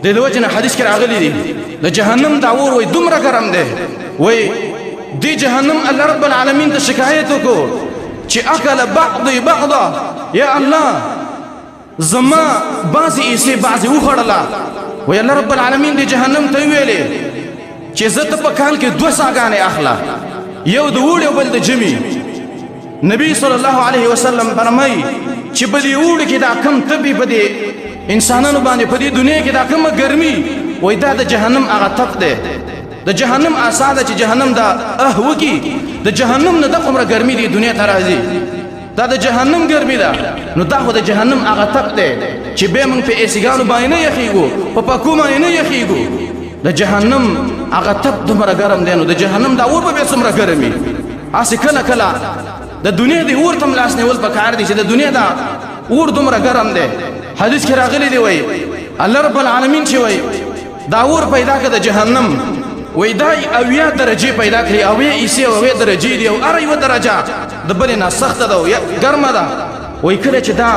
د دې وجه نه حدیث کې راغلي دي، د جهنم دا اور وایي دومره ګرم دی، وایي دې جهنم الله رب العالمین ته شکایت وکړو چې اکل بعضی بعضا، یا الله زما بعضې حصې بعضې وخوړله. وایي الله رب العالمین دې جهنم ته وویلې چې زه ته په کال کې دوه ساګانې اخله، یو د اوړي او بل د ژمي. نبی صلی الله علیه وسلم فرمایي چې په دې اوړي کې دا کم تبي په دې انسانانو باندې په دې دنیا کې دا کومه ګرمي، وایي دا د جهنم هغه تپ دی، د جهنم آسا ده چې جهنم دا اه وکي، د جهنم نه دغومره ګرمي دې دنیا ته راځي، دا د جهنم ګرمي ده. نو دا خو د جهنم هغه تپ دی چې بیا موږ په ایسیګانو باندې نه یخېږو، په پکو باندې نه یخېږو. د جهنم هغه تپ دومره ګرم دی، نو د جهنم دا اور به بیا څومره ګرم وي. هسې کله کله د دنیا د اور ته هم لاس نیول پکار دي چې د دنیا دا اور دومره ګرم دی. حدیث کې راغلي دی، وایي الله رب العالمین چې وایي دا اور پیدا کړه د جهنم، وایي دا 70 درجې پیدا کړې، 70 حصې او 70 درجې دي، او هره یوه درجه د بلې نه سخته ده او ګرمه ده. وایي کله چې دا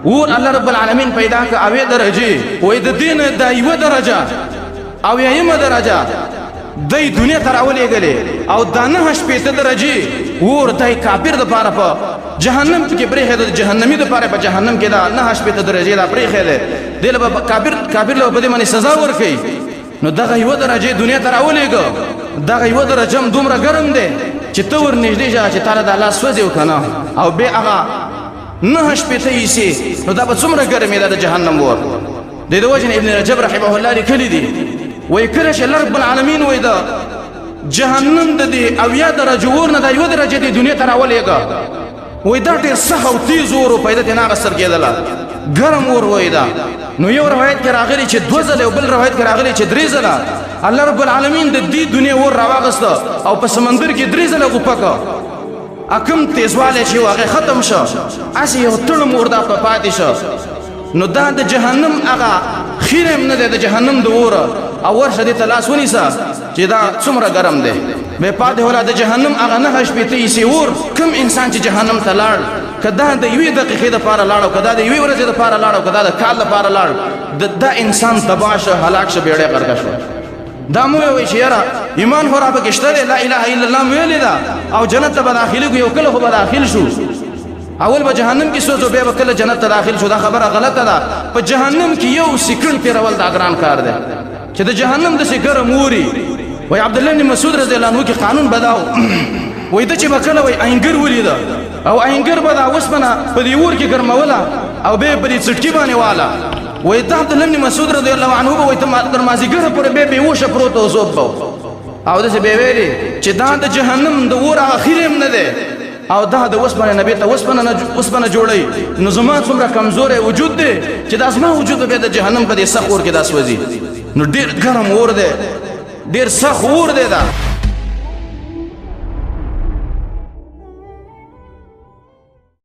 اور الله رب العالمین پیدا کړه 70 درجې، وایي د دې نه دا یوه درجه 70مه درجه دی دنیا ته راولېږلې، او دا 69 درجې اور دی کافر دپاره په جهنم کې پرېښی دی، د جهنمي دپاره په جهنم کې دا 69 درجې دا پرېښی دی. دې له به کافر له به په دې باندې سزا ورکوي. نو دغه یوه درجه دنیا ته راولېږه، دغه یوه درجه هم دومره ګرم دی چې ته ورنږدې شه چې تاله دا لاس سوځي او که نه، او بیا هغه 69 حصې، نو دا به څومره ګرمې ده د جهنم اور. د دې وجې نه ابن رجب رحمه الله لیکلي دي، وایي کله چې الله رب العالمین وایي د جهنم د دې 70 درجو اور نه دا یوه درجه دې دنیا ته راولېږه، وایي دا ډېر سخت او تیز اور و، پیدا ترې نه اخیستل کېدله، ګرم اور وایي دا. نو یو روایت کې راغلي چې دوه ځله، او بل روایت کې راغلي چې درې ځله الله رب العالمین د دې دنیا اور راواغسته او په سمندر کې درې ځله غوپه کړه. اکم تیزوالی چې و هغه ختم شو، هسې یو تړم اور دا په پاتې شو. نو دا د جهنم هغه خیره هم نه دی د جهنم د اور، او ورشه دې ته لاس ونیسه چې دا څومره ګرم دی. بیا پاتې ولا د جهنم هغه 69 حصې اور. کوم انسان چې جهنم ته لاړ، که دا د یوې دقیقې دپاره لاړ، او که دا د یوې ورځې دپاره لاړ، او که دا د کال دپاره لاړ، دا انسان تباه شو، هلاک شو، بېړۍ غرقه شوه. دا مو وایي چې یاره ایمان خو را پکې شته دی، لا اله الا الله مو ویلې ده، او جنت ته به داخلېږو، یو کله خو به داخل شو. اول به جهنم کې سوځو، بیا به کله جنت ته داخل شو. دا خبره غلطه ده. په جهنم کې یو سیکنډ تېرول دا ګران کار دی چې د جهنم داسې ګرم اوري. وایي عبدالله بن مسعود رضی الله عنه کې قانون بداو، وایي ده چې به کله وایي اینګر ولیده، او اینګر به دا اوسپنه په دې اور کې ګرموله او بیا یې په دې څټکي باندې واله. وایي ده عبدالله بن مسعود رضی الله عنه به وایي تر مازدیګره پورې بیا بېهوښه پروت او ذوب به، او داسې به یې ویلې چې دا د جهنم د اور هغه خیرې هم نه دی، او دا د اوسپنې نه بېرته اوسپنه جوړوي. نو زما څومره کمزوری وجود دی چې دا زما وجود به بیا د جهنم په دې سخت اور کې دا سوځي. نو ډېر ګرم اور دی، ډېر سخت اور دی دا.